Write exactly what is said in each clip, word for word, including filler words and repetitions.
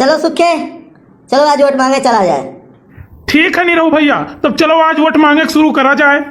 चलो सुखे, चलो आज वोट मांगे चला जाए। ठीक है निरहू भैया, तब चलो आज वोट मांगे शुरू करा जाए।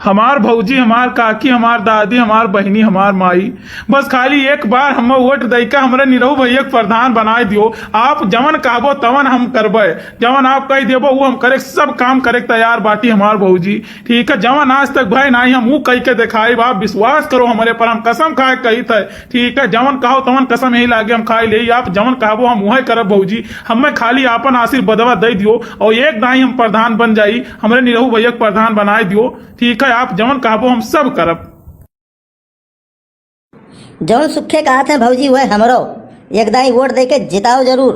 हमार भौजी, हमार काकी, हमार दादी, हमार बहिनी, हमार माई, बस खाली एक बार हम वोट दइके हमरे निरहू भैया के प्रधान बनाए दियो। आप जवन कहबो तवन हम करबे, जवन आप कह देबो वो हम करे, सब काम करे के तैयार बाटी हमार भौजी। ठीक है, जवन आज तक भय नाही हम ऊ कह के देखाई। आप विश्वास करो हमरे पर, हम कसम खाए कही थे। ठीक है, जवन कहो तवन कसम यही लागे हम खाए ले। आप जवन कहबो हम उहे करब भौजी। हमें खाली आपन आशीर्वादवा दे दियो और एक दाई हम प्रधान बन जाई, हमरे निरहू भैया के प्रधान बनाए दियो। ठीक है, आप जवन कहबो हम सब करब। जौन सुखे कहत हैं भौजी, वह हमरो एक दाई वोट दे के जिताओ जरूर।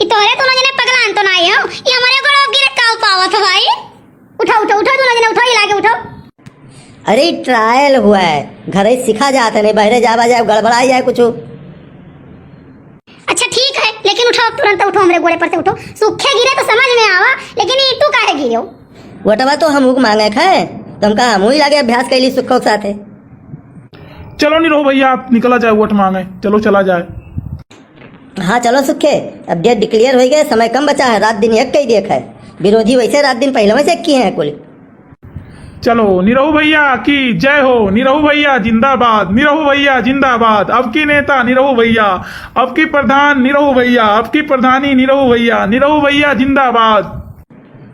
ई तोहरे दोनों जने पगलान तो नाई हो, ई हमरे गोड़ो गिरे का पावत हो भाई? उठो, उठो, उठो, दोनों जने उठो, ई लागे उठो। अरे, ट्रायल हुआ है, घर ही सिखा जाते नहीं, बहरे जावा जाए, गड़बड़ा जाए कुछ। अच्छा ठीक है, लेकिन उठो, तुरंत उठो, हमरे गोड़े पर से उठो। सुखे गिरे तो समझ में आवा, लेकिन ई तू काहे गिरे हो? वोटवा तो हम हुक मांगे खे, तो हमका हम ही लागे अभ्यास कैली सुखो के साथे। चलो निरहू भैया, आप निकला जाए वोट मांगे, चलो चला जाए। हाँ चलो सुखे, अब डेट डिक्लेयर हो गए, समय कम बचा है, रात दिन एक कही देख है। विरोधी वैसे रात दिन पहले से किए हैं कुल। चलो निरहू भैया की जय हो, निरहू भैया जिंदाबाद, निरहू भैया जिंदाबाद, अब की नेता निरहू भैया, अब की प्रधान निरहू भैया, अब की प्रधानी निरहू भैया, निरहू भैया जिंदाबाद।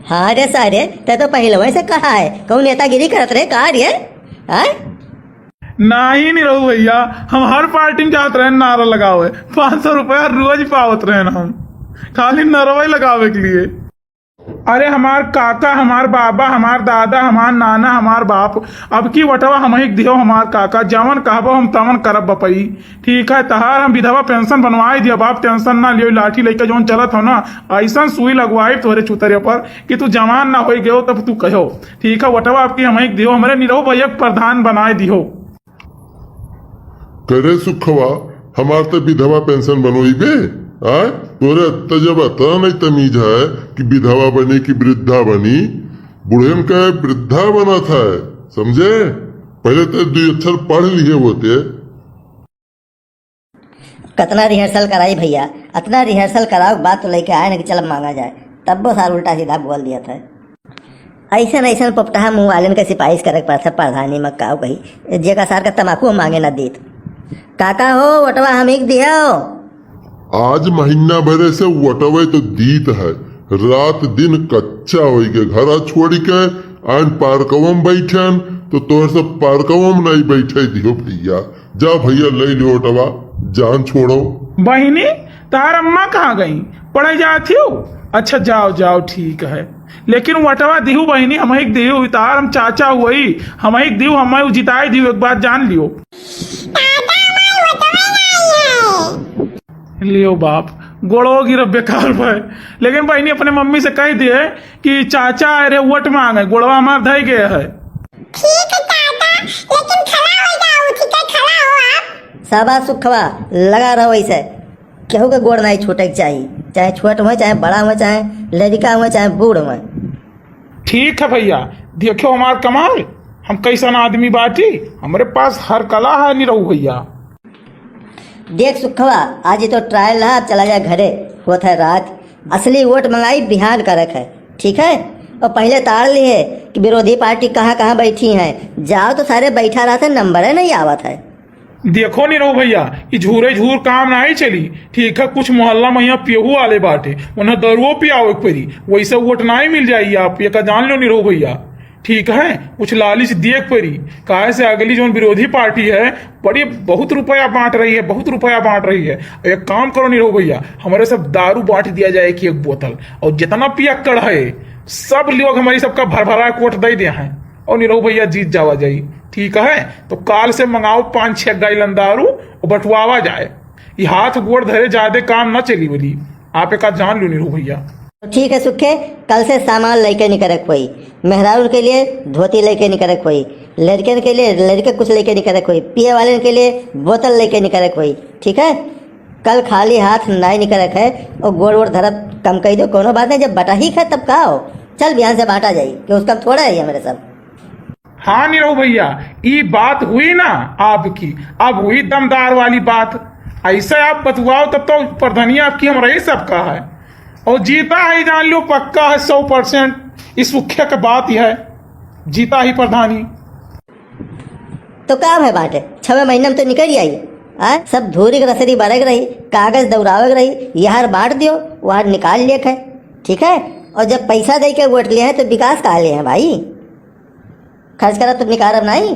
हाँ रे सारे, ते तो पहले से कहा है, कहूँ नेतागिरी करत रहे का रे? आय? नाही निरहू भैया, हम हर पार्टी में जात रहे नारा लगावे, पाँच सौ रुपया रोज पावत रहे हम, खाली नारवा लगावे के लिए। अरे हमार काका, हमार बाबा, हमार दादा, हमार नाना, हमार बाप, अब की वोटवा हमही के दिहो हमार काका, जवन कहबो हम तवन करब बपई। ठीक है, तहार हम विधवा पेंशन बनवाई दिया बाप, टेंशन ना लियो, लाठी लेके जौन चलत हो ना, ऐसन सुई लगवाई तोहरे चुतरे पर कि तू जवान ना होई गयो तब तू कहो। ठीक है, वोटवा अब की हमही के दिहो, हमरे निरहू भैया के प्रधान बनाए दिहो। करे सुखवा, हमार त विधवा पेंशन बनोइबे? आय, तोरे त जब अतना नहीं तमीज है कि विधवा बनी कि वृद्धा बनी, बुढ़ेन का वृद्धा बनत है, समझे? पहले तो दुई अक्षर पढ़ लिए होते। कतना रिहर्सल कराई भैया, अतना रिहर्सल कराओ, बात तो लेके आए ना कि चल मांगा जाए, तब वो सार उल्टा सीधा बोल दिया था। ऐसन ऐसन पोपटहा मुँह वालन के सिफारिश करे के पड़त है प्रधानी में, काऊ कही, जेका सार का तमाकू मांगे ना दीत। काका हो, वोटवा हम एक दियो। आज महीना भरे से वोटवे तो दीत है, रात दिन कच्चा होई के घरा छोड़ी के आन पार्कवा में बैठन, तो तोहर सब पार्कवा में नहीं बैठे दियो भैया। जा भैया, ले लियो वोटवा, जान छोड़ो। बहिनी, तार अम्मा कहाँ गई? पढ़े जात हो? अच्छा, जाओ, जाओ, ठीक है, लेकिन वोटवा दिहू बहिनी, हमही के दिहू, तार हम चाचा हुई, हमही के दिहू, हमही जिताए दिहू, एक बात जान लियो। लियो बाप, गोड़ो गिरब बेकार भाई, लेकिन बहिनी अपने मम्मी से कह दिए कि चाचा आए रहे वोट मांगे, गोड़वा हमार धई गए है। ठीक है काका, लेकिन खड़ा हो जाओ, ठीक है, खड़ा हो आप। शाबाश सुखवा, लगा रहो ऐसे। केहू के गोड़ नहीं छूटे के चाही, चाहे छोट हुए, चाहे बड़ा हुए, चाहे लड़का हुए, चाहे बूढ़ हुए। ठीक है भैया, देखो हमार कमाल, हम कैसन आदमी बाटी, हमरे पास हर कला है निरहू भैया। देख सुखवा, आज ही तो ट्रायल रहा, अब चला जाए घरे, होत है रात। असली वोट मंगाई बिहान करक है, ठीक है? और पहले ताड़ लिए कि विरोधी पार्टी कहाँ कहाँ बैठी हैं, जाओ तो सारे बैठा रहत है, नंबर है नहीं आवत है। देखो निरहू भैया, ई झूरे झूर काम नाई चली। ठीक है, कुछ मोहल्ला में यहाँ पियहू वाले बाटे, उन्हें दरुओ पियावे के पड़ी, वैसे वोट नाई मिल जाई। आप ये का जान लो निरहू भैया, ठीक है, कुछ लालच दिए के पड़ी। काहे से अगली जौन विरोधी पार्टी है, बड़ी बहुत रुपया बांट रही है, बहुत रुपया बांट रही है। एक काम करो निरहू भैया, हमारे सब दारू बांट दिया जाए कि एक बोतल, और जितना पियक्कड़ है सब लोग हमारी सबका भरभरा के वोट दे दे हैं, और निरहू भैया जीत जावा जाई। ठीक है, तो काल से मंगाओ पाँच छः गैलन दारू और बंटवावा जाए। ये हाथ गोड़ धरे ज्यादा काम ना चली बोली, आप एक जान लो निरहू भैया। तो ठीक है सुखे, कल से सामान लेके निकरे कोई, मेहरारू के लिए धोती लेके निकरे कोई, लड़कन के लिए लड़के कुछ लेके निकरे कोई, पिए वाले के लिए बोतल लेके निकरे कोई, ठीक है? कल खाली हाथ नाई निकरे है, और गोड़ वोड़ धरब कम कही दो, कोनो बात नहीं, जब बटा ही है तब का हो, चल बिहान से बांटा जाई, कि उसका थोड़ा है ये मेरे सब। हाँ निरहू भैया, ई बात हुई ना आपकी, अब हुई दमदार वाली बात। ऐसे आप बतुआओ तब तो प्रधानी आपकी हमरा ही सबका है। और जीता है, जान लो, पक्का है सौ परसेंट। इस मुख्य का बात यह है, जीता ही प्रधानी। तो का है बाटे, छवे महीना में तो निकल जाई। आ, सब धूरी के रसरी बरक रही, कागज दौड़ावे के रही, यहर बांट दियो, वहर निकाल लिया है, ठीक है। और जब पैसा दे के वोट लिए हैं तो विकास कहाँ लिए हैं भाई? खर्च करा तो निकारब नहीं।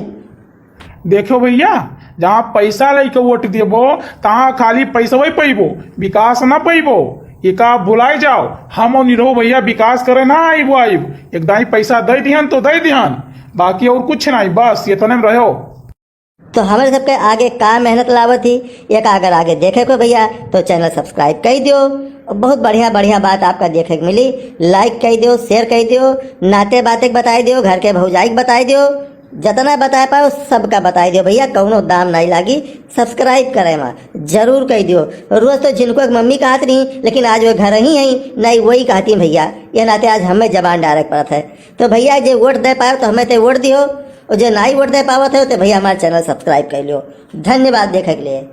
देखो भैया, जहाँ पैसा लेके वोट देबो, तहाँ खाली पैसवे पैबो, विकास ना पैबो। ये का भुलाए जाओ, हम और निरहो भैया विकास करे ना आइबो आइब। एक दाई पैसा दे दिहन तो दे दिहन, बाकी और कुछ नहीं, बस इतने में रहो। तो हमारे सबके आगे का मेहनत लावत ही, एक अगर आगे देखे को भैया तो चैनल सब्सक्राइब कर दियो। बहुत बढ़िया बढ़िया बात आपका देखे के मिली, लाइक कर दियो, शेयर कर दियो, नाते बाते के बताई दियो, घर के भौजाई के बताई दियो, जितना बताए पाओ सबका बताई दियो भैया, कौनो दाम नहीं लागी। सब्सक्राइब करे मा जरूर कर दियो। रोज तो जिनको एक मम्मी कहत रही, लेकिन आज वो घर ही है नहीं, वही कहती भैया, ये नाते आज हमें जबान डायरेक्ट पड़त है। तो भैया जे वोट दे पाओ तो हमें ते वोट दियो, और जे नाई वोट दे पावत है तो भैया हमारे चैनल सब्सक्राइब कर लियो। धन्यवाद देखे के लिए।